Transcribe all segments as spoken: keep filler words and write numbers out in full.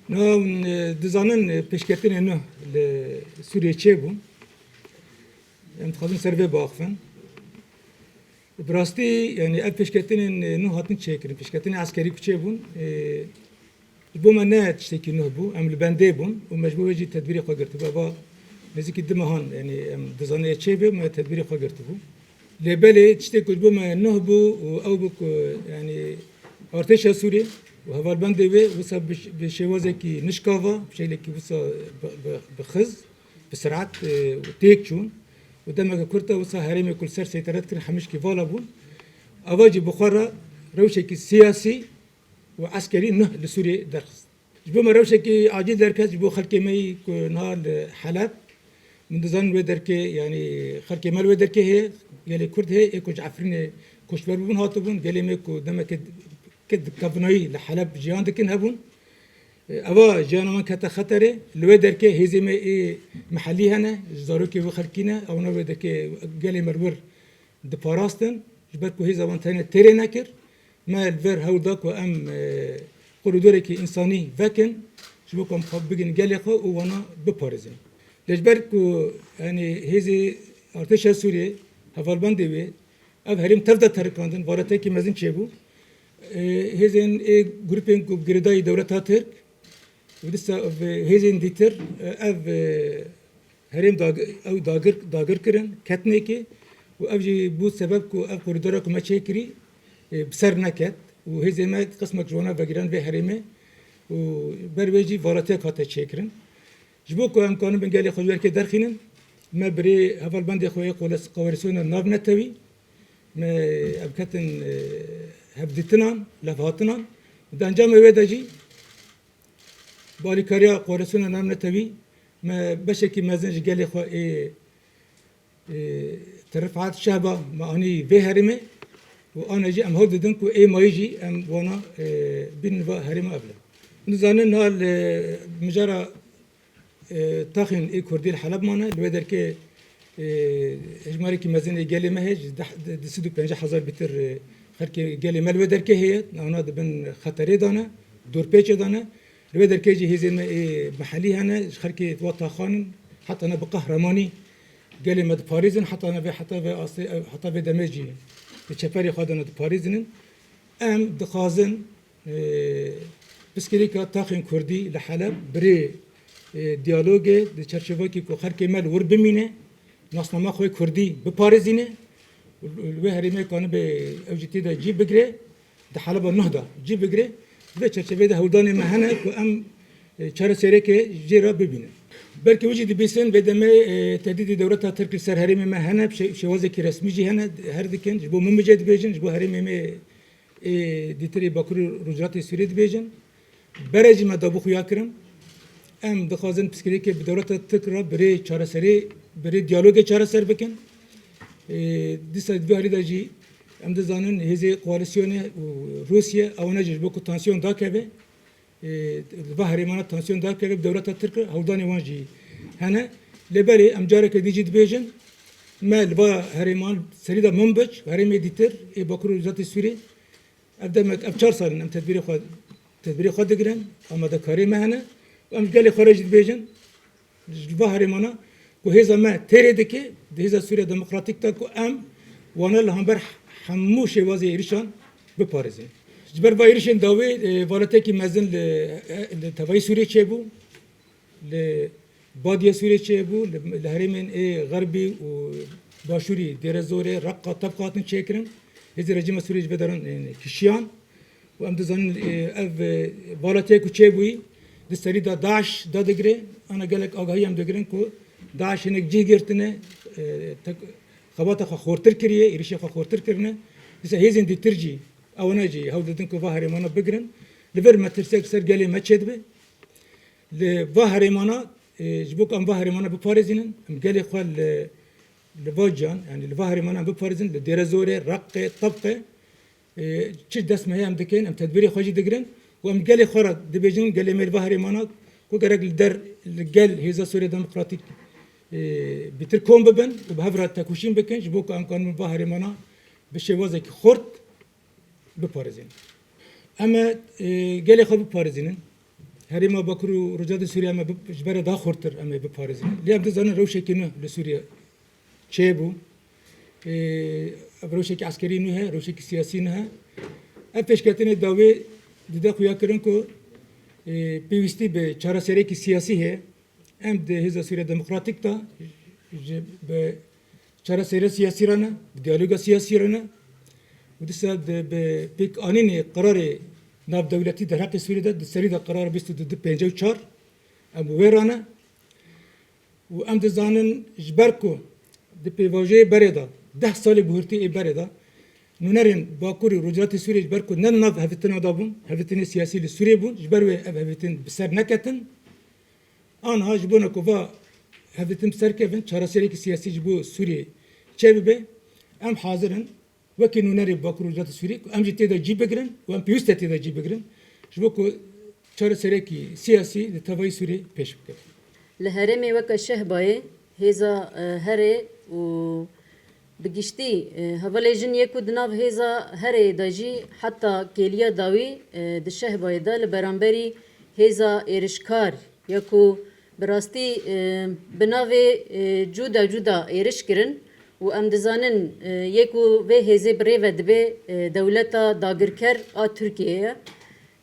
Niha hûn, e, dizanin, e, pêşketinê nuh li Sûriyê çêbûn. Em dixwazin ser vê biaxivin. Bi rastî, yanî ev pêşketinên, e, nuh hatin çêkirin. Pêşketinên eskerî ku çêbûn, e, ji bo me ne tiştekî nuh bû. Em li bendê bûn û me ji bo wê jî tedbîrê xwe girtibû. Eva nêzîkî du mehan, yanî em dizanin ê çê be, me tedbîrê xwe girtibû. Lê belê tiştê ku ji bo me nuh bû û ew bû ku, yanî artêşa Sûriyê û hevalbendê wê wisa bi, bi şêwazekî nişkava, bi şeklekî wisa bi, bi, bi xiz, bi sirat, e, têk çûn û demeke kurt de wisa herêmê ku li ser seyteret kirin hemîşkî vala bûn. Ava jî bi xwe re rewşekî siyasî û eskerî nuh li Sûriyê derxist. Ji bo me rewşekî acîl derket ji bo xelkê me yî ku niha li Heleb, min dizanin wê derkê, yanî xelkê me li wê derkê heye, gelê Kurd heye, ê ku ji Efrînê koçber bûbûn hatibûn, gelê me ku demeke di kevnayî li Heleb jiyan dikin hebûn. Eva jiyana wan kete xeterê, li wê derkê hêzê me ê mehellî hene, ji zarokê wê xelkî ne, ewna wê derkê gelê me li wir diparastin, ji ber ku hêza wan tenê têrê nekir, me li vir hewl da ku em, e, korîdorekî însanî vekin, ji bo ku em xwe bigin gelê xwe û wana biparêzin. Lê ji ber ku, yanî hêzê artêşa Sûriyê, hevalbendê wê, ev herêm tev de terikandin, varatekî mezin çêbû. E, hêzên ê grûpên ku girêdayî dewleta Tirk, û dîsa bi hêzên dîtir, e, ev, e, herêm dag-, ew dagir, dagir kirin, ketinekê û ev jî bû sebeb ku ev korîdora ku me çêkirî, e, bi ser neket û hêzên me qismek ji wana vegiran vê herêmê û ber wê jî valatiyek hate çêkirin. Ji bo ku em kanibin gelê xwe ji werkê derxînin, me bi rê hevalbendê xwe yê koalîs-, koalîsyona navnetewî, me ev ketin, e, hevdîtinan, levhatinan. Di encamê wê de jî bi alîkariya koalîsyona navnetewî me beşekî mezin ji gelê xwe ê, ê, Tirifat Şehba me anî vê herêmê û ana jî em hewl didin ku ê mayî jî em wana, e, bînin va herêma evle. Nizanin niha li mijara, e, taxên ê Kurdî li Heleb mane, li wê derkê, e, hejmarekî mezin ê gelê me heye, ji deh, di, di sed û pêncî hezar bîtir, e, xelkê gelê me li wê derkê heye, ewna di bin xeterê de ne, dorpêçê de ne. Li wê derkê jî hêzên me ê mehellî hene, ji xelkê wa taxan in, heta ne bi qehremanî gelê me diparêzin, heta ne vê, heta vê astê, heta vê demê jî di çeperê xwe de ne diparêzin in. Em dixwazin, e, piskirêka taxên Kurdî li Heleb bi rê, e, diyalogê di çerçevekî ku xelkê me li wir bimîne, nasnama xwe Kurdî biparêzîne û li wê herêmê kanibe ew jî tê de cî bigire. Di Heleba nuh de cî bigire. Di vê çerçeveyê de hewldanê me hene ku em, e, çaresereke jê re bibînin. Belkî wî jî dibîsin, vê demê, e, tehdîdê dewleta Tirk li ser herêmê me hene, bi şê-, şêwazekî resmî jî hene, her dikin, ji bo min bijê dibêjin, ji bo herêmê me, e, dîtirê Bakur û Rojhilatê Sûriyê dibêjin. Berê jî me dabû xuya kirin. Em dixwazin piskirêkê bi dewleta Tirk re bi rê çareserê, bi rê diyalogê çareser bikin. Ê, dîsa di vê alî de jî em dizanin hêzê koalîsyonê û Rûsye ewana jî ji bo ku tansiyon dakeve, ê, li va herêmana tansiyon dakeve, bi dewleta Tirk re hewldanê wan jî hene. Lê belê em careke dî jî dibêjin, me li va herêman serî de Minbic, herêmê dîtir ê Bakur û Rojhilatê Sûriyê, ev demek, ev çar sal in em tedbîrê xwe, tedbîrê xwe digirin, amadekariyê me hene û em ji gelê xwe re jî dibêjin, ji va herêmana ku hêza me têrê dike, di hêza Sûriya Demokratîk de ku em wana li hember hemû şêwazê êrişan biparêzin. Ji ber va êrişên dawî, e, valetekî mezin li, e, li tevayî Sûriyê çêbû. Li Badiye Sûriyê çêbû, li, li herêmên ê Xerbî û Başûrî, Dêrezorê, Reqqa, Tebqa hatin çêkirin. Hêzên rejîma Sûriyê ji vê deran, e, kişiyan. Û em dizanin, e, ev, e, valetiyê ku çêbûyî, di serî de DAIŞ dadigire, ana gelek agahî em digirin ku DAIŞ hinek cih girtine, e, tek-, xebata xwe xortir kiriye, êrişê xwe xortir kirine. Dîsa hêzên dîtir jî, ewana jî hewl didin ku va herêmana bigirin. Li vir metirsiyek ser gelê me çêdibe. Li va herêmana, e, ji bo ku em va herêmana biparêzînin, em gelê xwe li, li va ciyan, yanî li va herêmana em biparêzin, li Dêrezorê, Reqê, Tebqê, e, çi dest me heye em dikin, em tedbîrê xwe jî digirin û em gelê xwe re dibêjin, gelê me li va herêmana ku gerek li der, li gel hêza Sûriya Demokratîk, e, bîtir kom bibin û bi hev re tekoşîn bikin, ji bo ku em kanin va herêmana bi şêwazekî xurt biparêzin. Em ê, e, gelê xwe biparêzînin. herêma Bakur û Rojhilatê Sûriyê em ê bi-, ji berê daha xurtir em ê biparêzin. Lê em dizanin rewşekî nû li Sûriyê çêbû. Ê, ev rewşekî eskerî nû heye, rewşekî siyasî nû heye. Ev pêşketinê dawî dide xuyakirin ku, ê, pêwîstî bi çareserekî siyasî heye. Em di Hêza Sûriya Demokratîk de ji, bi çareserê siyasî re ne, bi diyaloga siyasî re ne. Û dîsa di, bi pêkanînê qirarê navdewletî derheqê Sûriyê de di serî de qirara bîst û du pêncî û çar em wê re ne. Û em dizanin ji ber ku di pêvajoyê berê de, deh salê buhurtî ê berê de, nûnerên Bakur û Rojhilatê Sûriyê ji ber ku ne nav hevdîtina de bûn, hevdîtinê siyasî li Sûriyê bûn, ji ber wê ev hevdîtin bi ser neketin. Aniha ji bona ku va hevdîtin bi ser kevin, çareserekî siyasî ji bo Sûriyê çêbibe, em hazir in wekî nûnerê Bakur û Rojhilatê Sûriyê ku em jî tê de cî bigirin û em pêwîst e tê de cî bigirin, ji bo ku çareserekî siyasî li tevayî Sûriyê pêş bikevin. Li herêmê weke Şehbayê, hêza, e, herê û bi giştî, e, hevalê jin yê ku di nav hêza herê de jî heta kêliya dawî, e, di Şehbayê de li beramberî hêza êrişkar ya ku bi rastî, e, bi navê, e, cuda cuda êriş kirin û em dizanin, e, yê ku vê hêzê bi rê ve dibe, e, dewleta dagirker a Tirkiyeyê ye.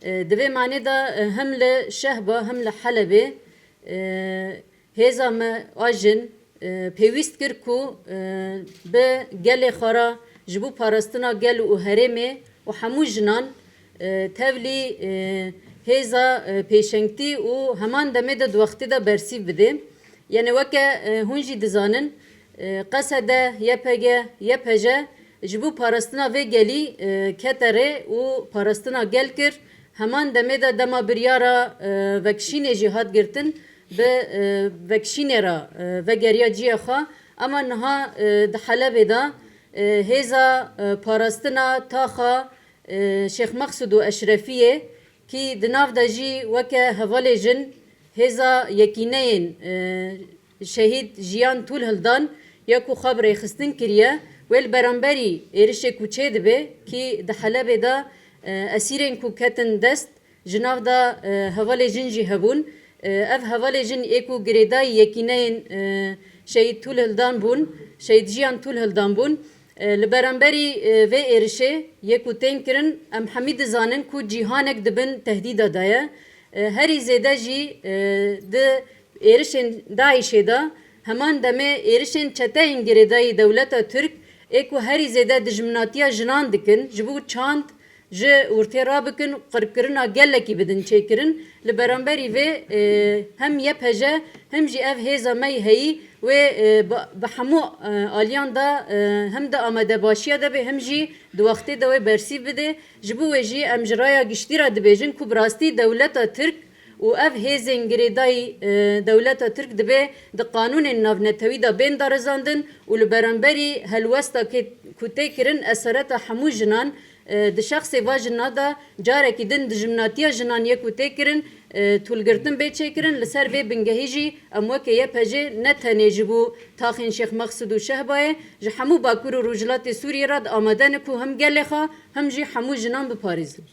E, di vê manê de, e, hem li Şehba hem li Helebê, e, hêza me a jin, e, pêwîst kir ku, e, bi gelê xwe re ji bo parastina gel û herêmê û hemû jinan, e, tevlî, e, hêza, e, pêşengtî û heman demê de di wextê de bersîv bide. Yanî weke, e, hûn jî dizanin, e, Qesede, Y P G, Y P J ji bo parastina vê gelî, e, kete rê û parastina gel kir. Heman demê de dema biryara, e, vekişînê jî hat girtin, bi, e, vekişînê re, e, vegeriya ciyê xwe. Ema niha, e, di Helebê de, e, hêza, e, parastina taxa, e, Şêx Mexsûd û Eşrefiyê, kî di nav de jî weke hevalê jin hêza yekîneyên, e, şehîd Jiyan Tûlhildan ya ku xwe bi rêxistin kiriye, wê li beramberî êrişê ku çêdibe, kî di Helebê de, e, esîrên ku ketin dest, ji nav de, e, hevalê jin jî hebûn. E, ev hevalê jin ê ku girêdayî yekîneyên, e, şehîd Tûlhildan bûn, şehîd Jiyan Tûlhildan bûn. E, li beramberî, e, vê êrişê yê ku tên kirin, em hemî dizanin ku cîhanek di bin tehdîda de ye. E, herî zêde jî, e, di êrişên DAIŞê de, heman demê êrişên çeteyên girêdayî dewleta Tirk ê ku herî zêde dijminatiya jinan dikin, ji bo çand ji ortê rabikin, qirkirina gelekî bidin çêkirin. Li beramberî vê, e, hem Y P J hem jî ev hêza me yî heyî wê, e, bi, bi hemû, e, aliyan de, e, hem di amadebaşiya de be, hem jî di wextê de wê bersîv bide. Ji bo wê jî em ji raya giştî re dibêjin ku bi rastî dewleta Tirk û ev hêzên girêdayî, e, dewleta Tirk dibe di qanûnên navnetewî de bên darizandin û li beramberî helwesta kê-, ku tê kirin esereta hemû jinan, e, di şexsê va jina de carekî din dijminatiya jinan yê ku tê kirin, e, tûlgirtin bê çêkirin. Li ser vê bingehî jî em weke Y P J ne tenê ji bo taxên Şêx Mexsûd û Şehbayê, ji hemû Bakur û Rojhilatê Sûriyê re di amade ne ku hem gelê xwe hem jî hemû jinan biparêzin.